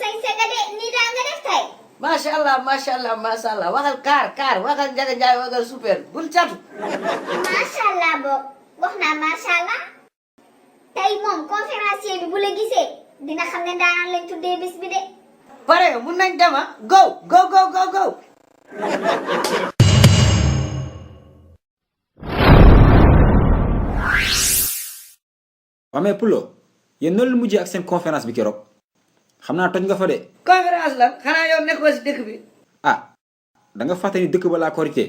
say segade ni da nga def tay. Masyaallah, masyaallah, masyaallah. Waxal kar, waxal Njaga Njaay, waxal super. Bul catu. Mashallah bo. Wax na mashallah. Tay mom conférencier bi bu la gisee dina xam ne ndaanaan lañ tuddee bis bi de. Pare nga mun nañ dem go go go go go. waaw mais Pulo yéen noonu la mujjee ak seen conférence bi keroog xam naa toj nga fa de. Conférence lan xanaa yow nekkoo si dëkk bi. ah da nga fàtte ni dëkk ba laa korité.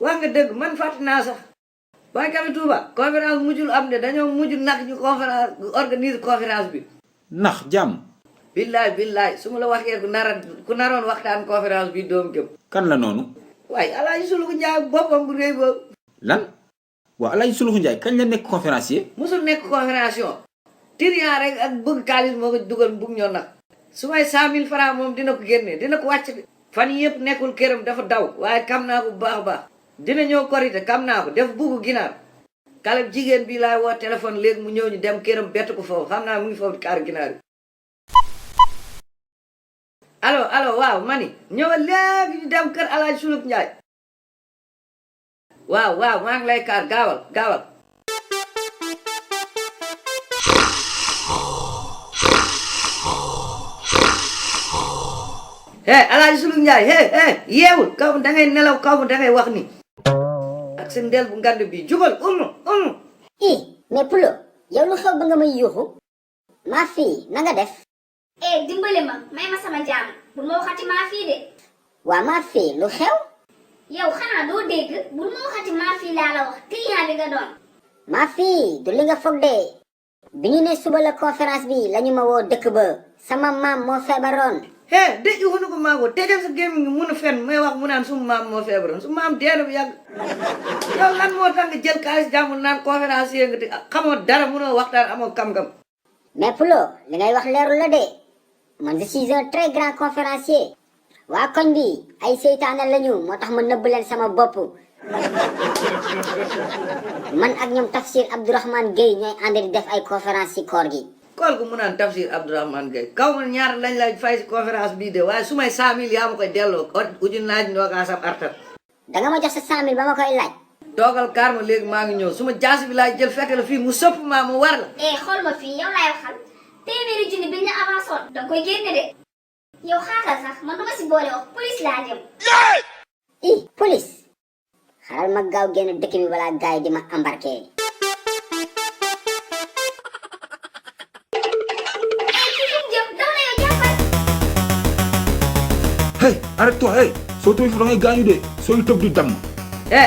wax nga dëgg man fàtte naa sax. waaye kami Touba conférence mujjul am de dañoo mujj nag ñu conférence organise conférence bi. ndax jàmm. billaay su ma la waxee ku naroon waxtaan conférence bi doom gëm. kan la noonu. waaye Alaaji Suluxu Njaay boppam bu réy boobu. lan waaw Alaaji Suluxu Njaay kañ la nekk conférencier. musul nekk conférencier. tiriyan rek ak bëgg kaalis moo ko dugal bugg ñoo nag. su may 100 000 francs moom dina ko génne dina ko wàcc de. fan yii yëpp nekkul këram dafa daw waaye kam naa ko bu baax a baax. dina ñëw korité kam naa ko def bugg ginaar. kale jigéen bi laay woo téléphone léegi mu ñëw ñu dem këram bett ko foofu xam naa mu ngi foofu kaar ginaar yi. allo waaw mani ñëwal léegi ñu dem kër Alaaji Sulux Njaay. waaw maa ngi lay kaar gaawal. Alaaji Sulux Njaay yeewul kaw da ngay nelaw kaw da ngay wax ni ak seen del bu ngand bi jugal umu mais Pulo yow lu xew ba nga may yuuxu maa fii na nga def. Dimbali ma may ma sama jaam bul ma waxati maa fii de. waa maa fii lu xew. yow xanaa doo dégg bul ma waxati maa fii laa la wax client bi nga doon. maa fii du li nga foog de bi ñu ne suba la conférence bi lañu ma woo dëkk ba sama maam moo feebaroon. dëj waxuñu ko maa ko tejal sa gémmiñ ngi mun a fen may wax mu naan suma maam moo feebaroon su maam dee na bu yàgg. yow lan moo tax nga jël xaalis jàmbur naan conférencier nga te xamoo dara munoo waxtaan amoo kam-kam. mais Pulo li ngay wax leerul la de man je suis un très grand conférencier waa koñ bi ay seytaane lañu moo tax ma nëbb leen sama bopp man ak ñoom Tafsir Abdourahmane Gueye ñooy ànd di def ay conférence ci koor gi. kool gu mu naan Tafsir Abdourahmane Gueye kaw ma ñaar lañ la fay si conférence bii de waaye su may 100 000 yaa ma koy delloo uju naaj ndoogaa sam artat. danga ma jox sa 100 000 ba ma koy laaj. toogal kaar ma léegi maa ngi ñëw su ma jaasi bi laay jël fekk la fii mu sëpp maa mu war la. xool ma fii yow laay waxal téeméeri junni biñ la avancé woon danga koy génne de. yow xaaral sax man duma si boole wax police laa jëm. police xaaral ma gaaw génn dëkk bi balaa gaay yi di ma embarqué. hey arrête-toi soo tooy fu da ngay gaañu de sooy tëb di damm.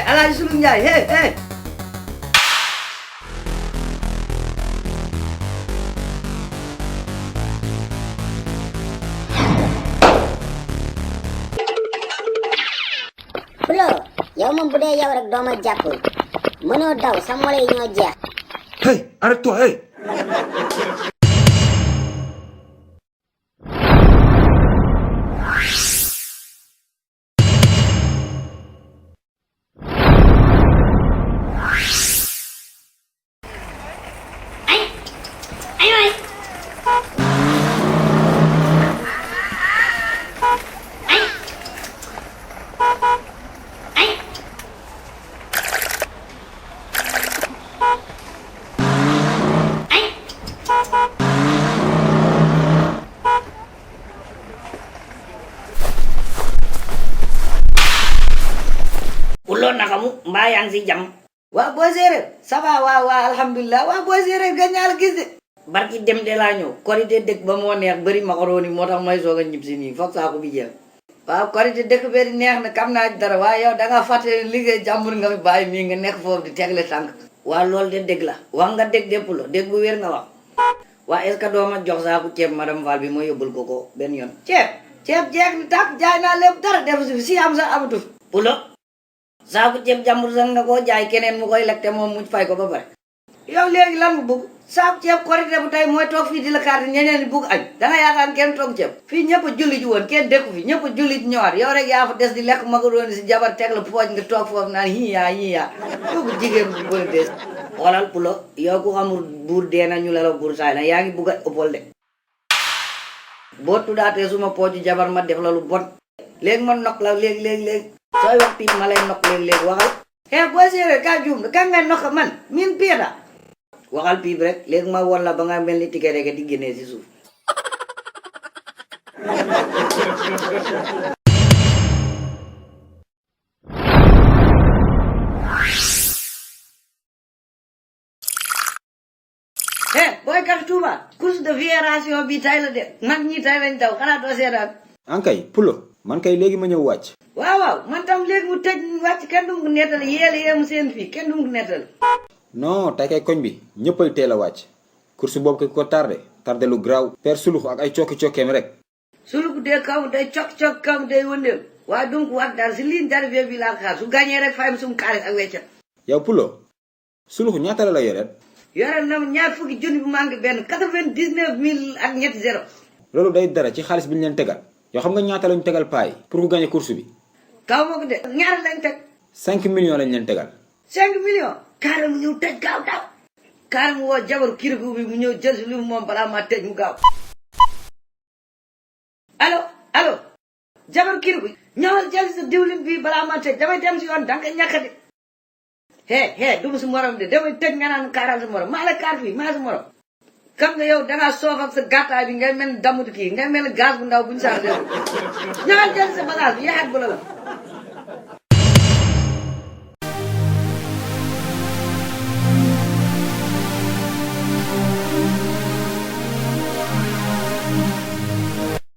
Alaaji Sulux Njaay Pulo yow moom bu dee yow rek doo ma jàpp mënoo daw sa mole yi ñoo jeex. hey arrête-toi Pulo nakamu mbaa yaa ngi si jàmm. waa booy séeréer ça va waa alhamdulilah waa booy séeréer gën naa la gis de. barki dem de laa ñëw korité dëkk ba moo neex bëri macaroni moo tax may soog a ñib si nii foog saa ko bi jeex. waaw korité dëkk bee neex na kam naa dara waaye yow da nga fàtte liggéey jàmbur nga fi bàyyi mii nga nekk foofu di tegle tànk. waa loolu de dëgg la wax nga dëgg de Pulo dëgg bu wér nga wax. waa est-ce que doo ma jox saaku ceeb madame Fall bi ma yóbbul ko benn yoon. ceeb jeex na tàkk jaay naa lépp dara def si am sax amatu fi. Pulo saaku ceeb jàmbur sax nga koo jaay keneen mu koy lekk te moom mu fay ko ba pare. yow léegi lan mu bëgg saaku ceeb korité bu tey mooy toog fii di la carte ñeneen di bugg añ danga yaakaar kenn toog ceeb fii ñëpp a julli ji woon kenn dëkku fi ñëpp a julli ji ñëwaat yow rek yaa fa des di lekk macaroni si jabar teg la pooj nga toog foofu naan hiyaa kooku jigéen bu bëri des xoolal Pulo yow ku xamul buur dee na ñu la buur saay na yaa ngi bugg a ëppal de boo tuddaatee suma pooju jabar ma def la lu bon léegi ma nok la léegi sooy wax piip ma lay nok léegi waxal boy séeréer ka juum ka nga nok man min pieta waxal piip rek léegi ma won la ba nga mel ni tike rek di génnee si suuf boy kar tuba course de viération bi tay la de mag ñi tay lañ daw xanaa doo seetaan ankay pulo man kay léegi ma ñëw wàcc. waaw man tam léegi mu tëj wàcc kenn du mu nettali yéem seen fii kenn du mu nettali non tey kay koñ bi ñëppay teel a wàcc course boobu ko tardé lu graw père sulux ak ay cokki-cokkeem rek suluk de kaw day cok kaw day wëndeel waaye donc wax daal si ligne d'arrivée bi laa xaar su gagné rek fayam sum xaalis ak weccat yow pulo sulux ñaata la yoreel yore na ñaar fukki junni bu manqué benn 99 000 ak ñetti zéro loolu day dara ci xaalis bi ñu leen tegal yoo xam nga ñaata lañu tegal paay pour ku gagné course bi kaw moo ko de ñaar lañ teg 5 millions lañ leen tegal 5 millions kaare mu ñëw tëj gaaw kaare mu woo jabaru kirigu bi mu ñëw jël si li mu moom balaa ma tëj mu gaaw allo jabaru kirigu ñëwal jël si diwlin bi balaa ma tëj damay dem si yoon danga ñàkk de du ma si morom de damay tëj nga naan kaaral sa morom maa la kaar fii maa sa morom xam nga yow dangaa soof ak sa gàttaay bi ngay mel ni damutu kii ngay mel ni gaz bu ndaw bu ñu sax de ñëwal jël sa bagage bi yaxaat bu la